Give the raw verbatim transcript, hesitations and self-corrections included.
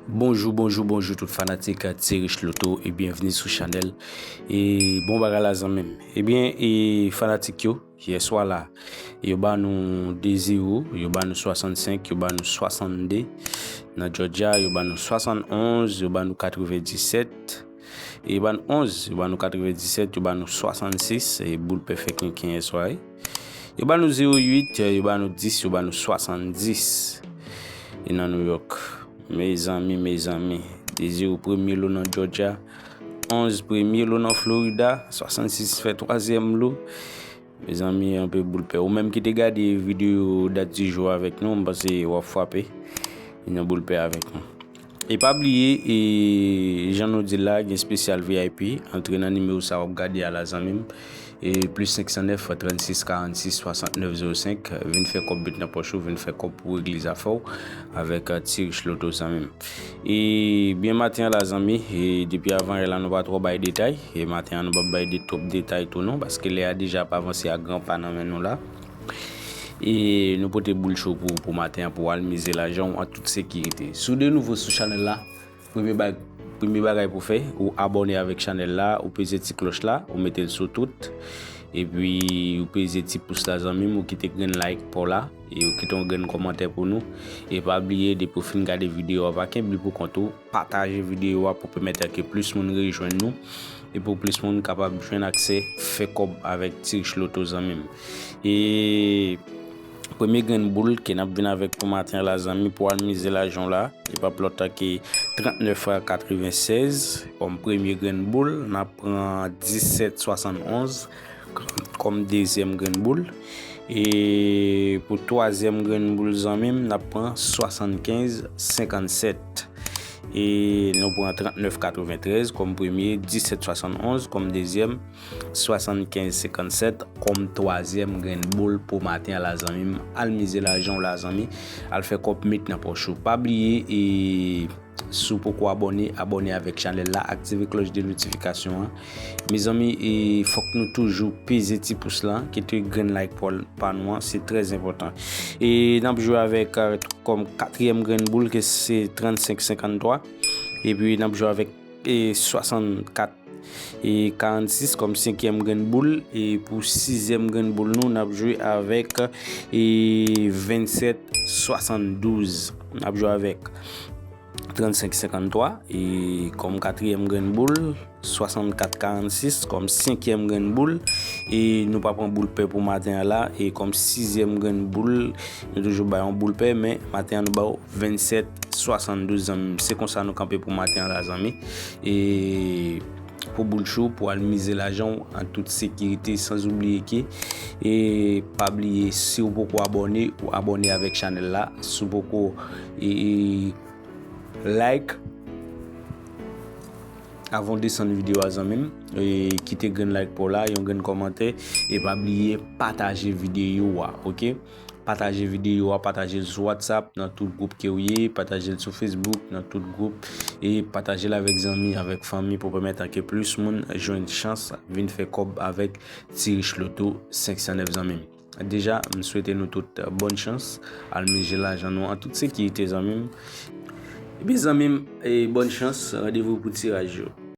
Bonjou, bonjou, bonjou tout fanatik Ti Rich Loto e byenvni sou chanèl. E bon bagay la zanmi m. Ebyen, e fanatik yo, yèswa la, yo ba nou de zewo, yo ba nou swasannsenk, yo ba nou swasannde. Nan Georgia, yo ba nou swasannonz, yo ba nou katrevenndisèt. E yo ba nou onz, yo ba nou katrevenndisèt, yo ba nou swasannsis, e boul pè fè kenken yèswa. Yo ba nou zewo uit, yo ba nou dis, yo ba nou swasanndis. E nan New York, mezanmi, mezanmi, de zewo premye lo nan Georgia, onz premye lo nan Florida, swasannsis fè twazyèm lo. Mezanmi, anpil boul pè. Ou menm ki te gade videyo dat di jou avèk nou, m panse w ap frape yon boul pè avèk nou. E pa bliye, e, jan nou di l la, gen espesyal V I P. Antre nan nimewo sa w ap gade a la, zanmi m. E plis senk san nèf, trannsis, karannsis, swasantnèf, zewo senk. Vin fè kòb, met nan pòch ou, vin fè kòb pou regle zafè w avèk, e, Ti Rich Loto, zanmi m. E byen maten an la, zanmi, e depi avan yè la, nou pa twò bay detay. E maten an, nou p ap bay de, twòp detay tou non, paske lè a deja ap avanse a gran pa nan men nou la. E nou pote boul cho pou, pou maten an, pou w al mize lajan w an tout sekirite. Si w de nouvo sou chanèl la, premye bag-, premye bagay pou fè, ou abòne avèk chanèl la, ou peze ti klòch la, ou mete l sou tout. Epi, ou peze ti pous la, zanmi m, ou kite grenn like pa w la, e ou kite yon grenn kòmantè pou nou. E pa bliye, depi w fin gade videyo a, pa kenbe l pou kont ou, pataje videyo a pou pèmèt ke plis moun rejwenn nou, e pou plis moun kapab jwenn aksè fè kòb avèk Ti Rich Loto, zanmi m. E premye grenn boul ke n ap vin avèk pou maten an la, zanmi, pou al mize lajan w la, li p ap lòt ke trannèf katrevennsèz kòm premye grenn boul. N ap pran disèt swasannonz kòm dezyèm grenn boul. E pou twazyèm grenn boul, zanmi m, n ap pran swasannkenz senkannsèt. E nou pran trannèf katreventrèz kòm premye, disèt swasannonz kòm dezyèm, swasannkenz senkannsèt kòm twazyèm grenn boul pou maten an la, zanmi m. Al mize lajan w la, zanmi. Al fè kòb, met nan pòch ou. Pa bliye, e si w poko abòne, abòne avèk chanèl la, aktive klòch de notifikasyon an. Mezanmi, e fòk nou toujou peze ti pous la, kite grenn like pa, pa nou an, se trè enpòtan. E n ap jwe avèk, e, kòm katriyèm grenn boul, ke se trannsenk senkanntwa. Epi n ap jwe avèk, e, swasannkat e karannsis kòm senkyèm grenn boul. E pou sizyèm grenn boul nou, n ap jwe avèk, e, vennsèt swasanndouz. N ap jwe avèk trannsenk senkanntwa, e kòm katriyèm grenn boul, swasannkat karannsis kòm senkyèm grenn boul, e nou pa pran boul pè pou maten an la, e kòm sizyèm grenn boul, nou toujou bay yon boul pè, men maten an nou ba w vennsèt swasanndouz, zanmi m. Se konsa nou kanpe pou maten an la, zanmi. E pou boul cho, pou al mize lajan w an tout sekirite, san oubliye ke, e pa bliye, si w poko abòne, ou abòne avèk chanèl la. Si w poko, e, e, like, avan w desann videyo a, zanmi m, e kite grenn like pa w la, yon grenn kòmantè, e pa bliye pataje videyo a, oke? Pataje videyo a, pataje l sou WhatsApp, nan tout gwoup ke w ye, pataje l sou Facebook, nan tout gwoup, e pataje l avèk zanmi, avèk fanmi, pou pèmèt ke plis moun jwenn chans vin fè kòb avèk Ti Rich Loto senk san nèf, zanmi m. Deja, m swete nou tout, e, bòn chans, al mize lajan nou an tout sekirite, zanmi m. Ebyen, zanmi m, e, bòn chans, randevou pou tiraj yo.